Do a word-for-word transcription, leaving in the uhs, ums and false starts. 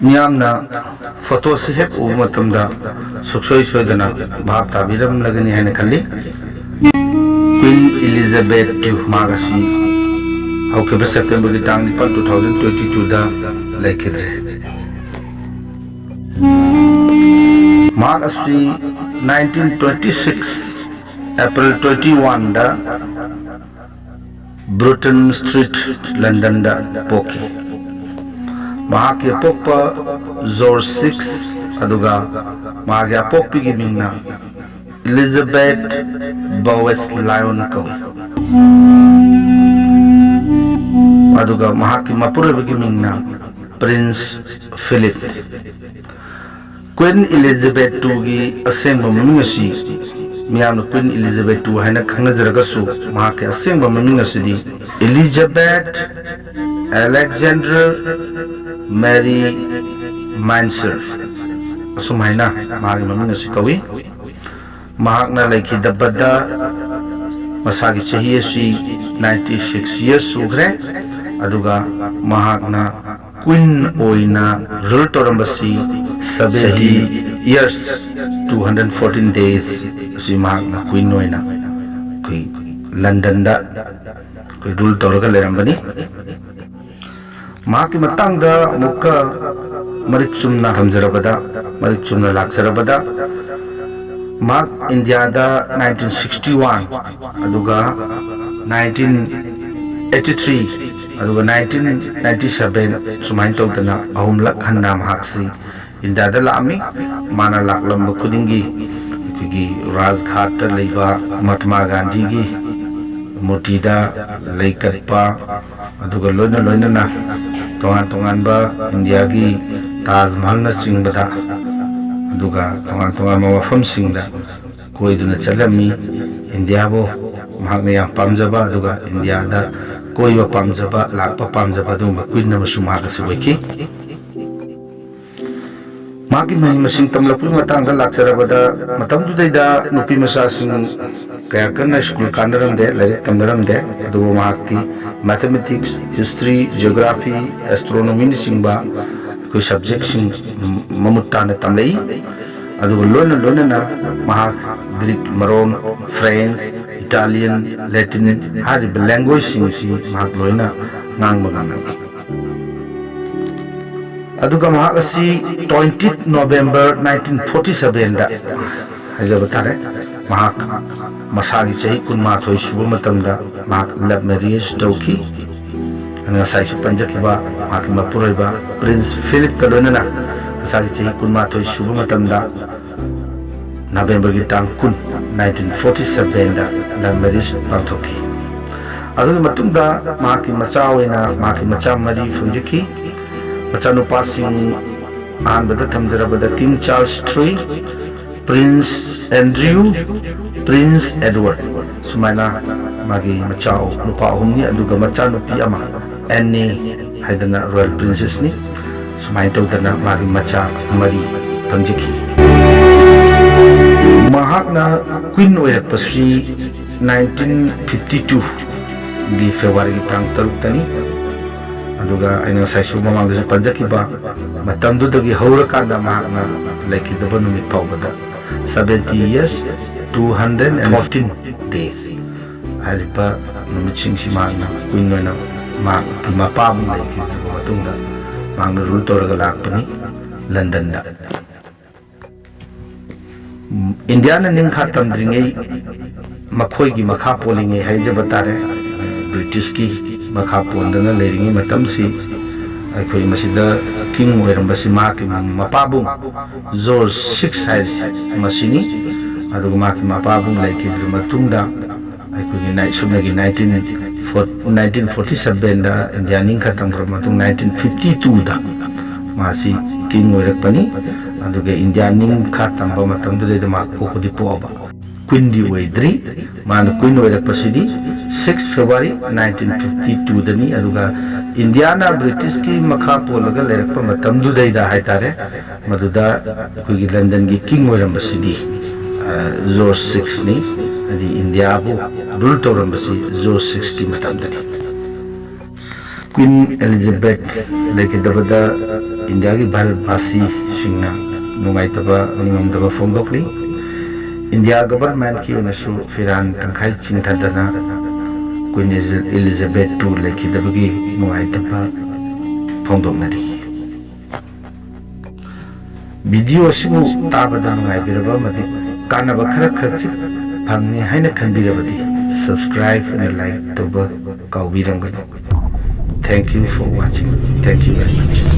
ꯃꯤꯌꯥꯝꯅ ꯐꯣꯇꯣꯁꯤ ꯍꯦꯛ ꯎꯕ ꯃꯇꯝꯗ ꯁꯨꯡꯁꯣꯏ ꯁꯣꯏꯗꯅ ꯚꯥꯞ ꯇꯥꯕꯤꯔꯝꯂꯒꯅꯤ ꯍꯥꯏꯅ ꯈꯜꯂꯤ꯫ ꯀ꯭ꯋꯤꯟ ꯏꯂꯤꯖꯥꯕꯦꯊ ꯇꯨ ꯃꯍꯥꯛ ꯑꯁꯤ ꯍꯧꯈꯤꯕ ꯁꯦꯞꯇꯦꯝꯕꯔꯒꯤ ꯇꯥꯡ ꯅꯤꯄꯥꯟ, two thousand twenty twoꯗ ꯂꯩꯈꯤꯗ꯭ꯔꯦ꯫ ꯃꯍꯥꯛ ꯑꯁꯤ nineteen twenty six April twenty oneꯗ Bruton Street, Londonꯗ ꯄꯣꯛꯈꯤ꯫ ꯃꯍꯥꯛꯀꯤ ꯑꯄꯣꯛꯄ ꯖꯣꯔꯖ ꯁꯤꯛꯁ, ꯑꯗꯨꯒ ꯃꯍꯥꯛꯀꯤ ꯑꯄꯣꯛꯄꯤꯒꯤ ꯃꯤꯡꯅ ꯏꯂꯤꯖꯥꯕꯦꯊ ꯕꯣꯋꯦꯁ ꯂꯥꯌꯣꯟ ꯀꯧꯏ꯫ ꯑꯗꯨꯒ ꯃꯍꯥꯛꯀꯤ ꯃꯄꯨꯔꯣꯏꯕꯒꯤ ꯃꯤꯡꯅ ꯄ꯭ꯔꯤꯟꯁ ꯐꯤꯂꯤꯞ꯫ ꯀ꯭ꯋꯤꯟ ꯏꯂꯤꯖꯥꯕꯦꯊ ꯇꯨꯒꯤ ꯑꯁꯦꯡꯕ ꯃꯃꯤꯡ ꯑꯁꯤ ꯃꯤꯌꯥꯝꯅ ꯀ꯭ꯋꯤꯟ ꯏꯂꯤꯖꯥꯕꯦꯊ ꯇꯨ ꯍꯥꯏꯅ ꯈꯪꯅꯖꯔꯒꯁꯨ, ꯃꯍꯥꯛꯀꯤ ꯑꯁꯦꯡꯕ ꯃꯃꯤꯡ ꯑꯁꯤꯗꯤ ꯏꯂꯤꯖꯥꯕꯦꯊ ꯑꯂꯦꯛꯖꯦꯟꯗ꯭ꯔ ꯃꯦꯔꯤ ꯃꯥꯏꯟꯁꯔ, ꯑꯁꯨꯝ ꯍꯥꯏꯅ ꯃꯍꯥꯛꯀꯤ ꯃꯃꯤꯡ ꯑꯁꯤ ꯀꯧꯏ꯫ ꯃꯍꯥꯛꯅ ꯂꯩꯈꯤꯗꯕꯗ ꯃꯁꯥꯒꯤ ꯆꯍꯤ ꯑꯁꯤ ninety six years ꯁꯨꯈ꯭ꯔꯦ, ꯑꯗꯨꯒ ꯃꯍꯥꯛꯅ ꯀ꯭ꯋꯤꯟ ꯑꯣꯏꯅ rule ꯇꯧꯔꯝꯕꯁꯤ seventy years, two hundred fourteen days ꯑꯁꯤ ꯃꯍꯥꯛꯅ ꯀ꯭ꯋꯤꯟ ꯑꯣꯏꯅ ꯑꯩꯈꯣꯏ ꯂꯟꯗꯟꯗ ꯑꯩꯈꯣꯏ ꯔꯨꯜ ꯇꯧꯔꯒ ꯂꯩꯔꯝꯕꯅꯤ꯫ ꯃꯍꯥꯛꯀꯤ ꯃꯇꯥꯡꯗ ꯑꯃꯨꯛꯀ ꯃꯔꯤꯛ ꯆꯨꯝꯅ ꯊꯝꯖꯔꯕꯗ, ꯃꯔꯤꯛ ꯆꯨꯝꯅ ꯂꯥꯛꯆꯔꯕꯗ, ꯃꯍꯥꯛ ꯏꯟꯗꯤꯌꯥꯗ nineteen sixty one, ꯑꯗꯨꯒ nineteen eighty three, ꯑꯗꯨꯒ nineteen ninety seven, ꯁꯨꯃꯥꯏꯅ ꯇꯧꯗꯅ ꯑꯍꯨꯝꯂꯛ ꯍꯟꯅ ꯃꯍꯥꯛꯁꯤ ꯏꯟꯗꯤꯌꯥꯗ ꯂꯥꯛꯑꯝꯃꯤ꯫ ꯃꯥꯅ ꯂꯥꯛꯂꯝꯕ ꯈꯨꯗꯤꯡꯒꯤ ꯑꯩꯈꯣꯏꯒꯤ ꯔꯥꯖꯘꯥꯠꯇ ꯂꯩꯕ ꯃꯍꯥꯇꯃꯥ ꯒꯥꯟꯙꯤꯒꯤ ꯃꯨꯔꯇꯤꯗ ꯂꯩ ꯀꯠꯄ, ꯑꯗꯨꯒ ꯂꯣꯏꯅ ꯂꯣꯏꯅꯅ ꯇꯣꯉꯥꯟ ꯇꯣꯉꯥꯟꯕ ꯏꯟꯗꯤꯌꯥꯒꯤ ꯇꯥꯖ ꯃꯍꯜꯅꯆꯤꯡꯕꯗ, ꯑꯗꯨꯒ ꯇꯣꯉꯥꯟ ꯇꯣꯉꯥꯟꯕ ꯃꯐꯝꯁꯤꯡꯗ ꯀꯣꯏꯗꯨꯅ ꯆꯠꯂꯝꯃꯤ꯫ ꯏꯟꯗꯤꯌꯥꯕꯨ ꯃꯍꯥꯛꯅ ꯌꯥꯝ ꯄꯥꯝꯖꯕ, ꯑꯗꯨꯒ ꯏꯟꯗꯤꯌꯥꯗ ꯀꯣꯏꯕ ꯄꯥꯝꯖꯕ, ꯂꯥꯛꯄ ꯄꯥꯝꯖꯕ ꯑꯗꯨꯒꯨꯝꯕ ꯀ꯭ꯋꯤꯟ ꯑꯃꯁꯨ ꯃꯍꯥꯛ ꯑꯁꯤ ꯑꯣꯏꯈꯤ꯫ ꯃꯍꯥꯛꯀꯤ ꯃꯍꯩ ꯃꯁꯤꯡ ꯇꯝꯂꯛꯄꯒꯤ ꯃꯇꯥꯡꯗ ꯂꯥꯛꯆꯔꯕꯗ, ꯃꯇꯝꯗꯨꯗꯩꯗ ꯅꯨꯄꯤ ꯃꯆꯥꯁꯤꯡ ꯀꯌꯥ ꯀꯟꯅ ꯁ꯭ꯀꯨꯜ ꯀꯥꯅꯔꯝꯗꯦ, ꯂꯥꯏꯔꯤꯛ ꯇꯝꯅꯔꯝꯗꯦ꯫ ꯑꯗꯨꯕꯨ ꯃꯍꯥꯛꯇꯤ mathematics, history, geography, astronomyꯅꯆꯤꯡꯕ ꯑꯩꯈꯣꯏ ꯁꯕꯖꯦꯛꯁꯤꯡ ꯃꯃꯨꯠ ꯇꯥꯅ ꯇꯝꯂꯛꯏ꯫ ꯑꯗꯨꯒ ꯂꯣꯏꯅ ꯂꯣꯏꯅꯅ ꯃꯍꯥꯛ ꯒ꯭ꯔꯤꯛ ꯃꯔꯣꯟ, ꯐ꯭ꯔꯦꯟꯁ, ꯏꯇꯥꯂꯤꯌꯟ, ꯂꯦꯇꯤꯟ ꯍꯥꯏꯔꯤꯕ ꯂꯦꯡꯒ꯭ꯋꯦꯖꯁꯤꯡ ꯑꯁꯤ ꯃꯍꯥꯛ ꯂꯣꯏꯅ ꯉꯥꯡꯕ ꯉꯝꯂꯝꯃꯤ꯫ ꯑꯗꯨꯒ ꯃꯍꯥꯛ ꯑꯁꯤ twenty November nineteen forty sevenꯗ, ꯍꯥꯏꯖꯕ ꯇꯥꯔꯦ, ꯃꯍꯥꯛ ꯃꯁꯥꯒꯤ ꯆꯍꯤ ꯀꯨꯟꯃꯥꯊꯣꯏ ꯁꯨꯕ ꯃꯇꯝꯗ ꯃꯍꯥꯛ ꯂꯚ ꯃꯦꯔꯤꯌꯦꯖ ꯇꯧꯈꯤ꯫ ꯑꯩꯅ ꯉꯁꯥꯏꯁꯨ ꯄꯟꯖꯈꯤꯕ ꯃꯍꯥꯛꯀꯤ ꯃꯄꯨꯔꯣꯏꯕ ꯄ꯭ꯔꯤꯟꯁ ꯐꯤꯂꯤꯞꯀ ꯂꯣꯏꯅꯅ ꯃꯁꯥꯒꯤ ꯆꯍꯤ ꯀꯨꯟꯃꯥꯊꯣꯏ ꯁꯨꯕ ꯃꯇꯝꯗ ꯅꯕꯦꯝꯕꯔꯒꯤ ꯇꯥꯡ ꯀꯨꯟ, nineteen forty sevenꯗ ꯂꯚ ꯃꯦꯔꯤꯌꯦꯖ ꯄꯥꯡꯊꯣꯛꯈꯤ꯫ ꯑꯗꯨꯒꯤ ꯃꯇꯨꯡꯗ ꯃꯍꯥꯛꯀꯤ ꯃꯆꯥ ꯑꯣꯏꯅ ꯃꯍꯥꯛꯀꯤ ꯃꯆꯥ ꯃꯔꯤ ꯐꯪꯖꯈꯤ꯫ ꯃꯆꯥꯅꯨꯄꯥꯁꯤꯡ ꯑꯍꯥꯟꯕꯗ ꯊꯝꯖꯔꯕꯗ King Charles three, Prince Andrew, Prince Edward, ꯁꯨꯃꯥꯏꯅ ꯃꯥꯒꯤ ꯃꯆꯥ ꯅꯨꯄꯥ ꯑꯍꯨꯝꯅꯤ꯫ ꯑꯗꯨꯒ ꯃꯆꯥꯅꯨꯄꯤ ꯑꯃ, ꯑꯦꯟꯅꯤ ꯍꯥꯏꯗꯅ ꯔꯣꯌꯦꯜ ꯄ꯭ꯔꯤꯟꯁꯦꯁꯅꯤ꯫ ꯁꯨꯃꯥꯏꯅ ꯇꯧꯗꯅ ꯃꯥꯒꯤ ꯃꯆꯥ ꯃꯔꯤ ꯐꯪꯖꯈꯤ꯫ ꯃꯍꯥꯛꯅ ꯀ꯭ꯋꯤꯟ ꯑꯣꯏꯔꯛꯄꯁꯤ nineteen fifty twoꯒꯤ Februaryꯒꯤ ꯇꯥꯡ ꯇꯔꯨꯛꯇꯅꯤ꯫ ꯑꯗꯨꯒ ꯑꯩꯅ ꯉꯁꯥꯏꯁꯨ ꯃꯃꯥꯡꯗꯁꯨ ꯄꯟꯖꯈꯤꯕ, ꯃꯇꯝꯗꯨꯗꯒꯤ ꯍꯧꯔꯀꯥꯟꯗ ꯃꯍꯥꯛꯅ ꯂꯩꯈꯤꯗꯕ ꯅꯨꯃꯤꯠ ꯐꯥꯎꯕꯗ seventy years, two hundred fourteen days꯫ ꯍꯥꯏꯔꯤꯕ ꯅꯨꯃꯤꯠꯁꯤꯡꯁꯤ ꯃꯍꯥꯛꯅ ꯀ꯭ꯋꯤꯟ ꯑꯣꯏꯅ ꯃꯍꯥꯛꯀꯤ ꯃꯄꯥꯕꯨꯡ ꯂꯩꯈꯤꯗ꯭ꯔꯕ ꯃꯇꯨꯡꯗ ꯃꯍꯥꯛꯅ ꯔꯨꯜ ꯇꯧꯔꯒ ꯂꯥꯛꯄꯅꯤ ꯂꯟꯗꯟꯗ꯫ ꯏꯟꯗꯤꯌꯥꯅ ꯅꯤꯡꯈꯥ ꯇꯝꯗ꯭ꯔꯤꯉꯩ, ꯃꯈꯣꯏꯒꯤ ꯃꯈꯥ ꯄꯣꯜꯂꯤꯉꯩ ꯍꯥꯏꯖꯕ ꯇꯥꯔꯦ, ꯕ꯭ꯔꯤꯇꯤꯁꯀꯤ ꯃꯈꯥ ꯄꯣꯟꯗꯅ ꯂꯩꯔꯤꯉꯩ ꯃꯇꯝꯁꯤ, ꯑꯩꯈꯣꯏ ꯃꯁꯤꯗ ꯀꯤꯡ ꯑꯣꯏꯔꯝꯕꯁꯤ ꯃꯍꯥꯛꯀꯤ ꯃꯄꯥꯕꯨꯡ ꯖꯣꯔꯖ ꯁꯤꯛꯁ ꯍꯥꯏꯔꯤꯁꯤ ꯃꯁꯤꯅꯤ꯫ ꯑꯗꯨꯒ ꯃꯍꯥꯛꯀꯤ ꯃꯄꯥꯕꯨꯡ ꯂꯩꯈꯤꯗ꯭ꯔ ꯃꯇꯨꯡꯗ ꯑꯩꯈꯣꯏꯒꯤ ꯅꯥꯏ-, ꯁꯨꯞꯅꯒꯤ nineteen forty, nineteen forty sevenꯗ ꯏꯟꯗꯤꯌꯥ ꯅꯤꯡꯈꯥ ꯇꯝꯈ꯭ꯔꯕ ꯃꯇꯨꯡ nineteen fifty twoꯗ ꯃꯥꯁꯤ ꯀꯤꯡ ꯑꯣꯏꯔꯛꯄꯅꯤ꯫ ꯑꯗꯨꯒ ꯏꯟꯗꯤꯌꯥ ꯅꯤꯡꯈꯥ ꯇꯝꯕ ꯃꯇꯝꯗꯨꯗꯩꯗ ꯃꯍꯥꯛ ꯄꯣꯛꯄꯗꯤ ꯄꯣꯛꯑꯕ, ꯀ꯭ꯋꯤꯟꯗꯤ ꯑꯣꯏꯗ꯭ꯔꯤ꯫ ꯃꯥꯅ ꯀ꯭ꯋꯤꯟ ꯑꯣꯏꯔꯛꯄꯁꯤꯗꯤ six February nineteen fifty twoꯗꯅꯤ꯫ ꯑꯗꯨꯒ ꯏꯟꯗꯤꯌꯥꯅ ꯕ꯭ꯔꯤꯇꯤꯁꯀꯤ ꯃꯈꯥ ꯄꯣꯜꯂꯒ ꯂꯩꯔꯛꯄ ꯃꯇꯝꯗꯨꯗꯩꯗ ꯍꯥꯏꯇꯥꯔꯦ, ꯃꯗꯨꯗ ꯑꯩꯈꯣꯏꯒꯤ ꯂꯟꯗꯟꯒꯤ ꯀꯤꯡ ꯑꯣꯏꯔꯝꯕꯁꯤꯗꯤ, ꯑ, ꯖꯣꯔꯖ ꯁꯤꯛꯁꯅꯤ꯫ ꯍꯥꯏꯗꯤ ꯏꯟꯗꯤꯌꯥꯕꯨ ꯔꯨꯜ ꯇꯧꯔꯝꯕꯁꯤ ꯖꯣꯔꯖ ꯁꯤꯛꯁꯀꯤ ꯃꯇꯝꯗꯅꯤ꯫ ꯀ꯭ꯋꯤꯟ ꯑꯦꯂꯤꯖꯥꯕꯦꯊ ꯂꯩꯈꯤꯗꯕꯗ ꯏꯟꯗꯤꯌꯥꯒꯤ ꯚꯥꯔꯠ ꯚꯥꯁꯤꯁꯤꯡꯅ ꯅꯨꯡꯉꯥꯏꯇꯕ ꯅꯤꯡꯉꯝꯗꯕ ꯐꯣꯡꯗꯣꯛꯂꯤ꯫ ꯏꯟꯗꯤꯌꯥ ꯒꯚꯔꯟꯃꯦꯟꯠꯀꯤ ꯑꯣꯏꯅꯁꯨ ꯐꯤꯔꯥꯟ ꯇꯪꯈꯥꯏ ꯆꯤꯡꯊꯗꯅ ꯀ꯭ꯋꯤꯟ ꯏꯂꯤꯖꯥꯕꯦꯊ ꯇꯨ ꯂꯩꯈꯤꯗꯕꯒꯤ ꯅꯨꯡꯉꯥꯏꯇꯕ ꯐꯣꯡꯗꯣꯛꯅꯔꯤ꯫ ꯚꯤꯗꯤꯑꯣ ꯑꯁꯤꯕꯨ ꯇꯥꯕꯗ ꯅꯨꯡꯉꯥꯏꯕꯤꯔꯕ ꯑꯃꯗꯤ ꯀꯥꯟꯅꯕ ꯈꯔ ꯈꯛꯆꯤꯛ ꯐꯪꯉꯦ ꯍꯥꯏꯅ ꯈꯟꯕꯤꯔꯕꯗꯤ subscribe ꯑꯃꯗꯤ like ꯇꯧꯕ ꯀꯥꯎꯕꯤꯔꯝꯒꯅꯨ꯫ Thank you for watching. Thank you very much.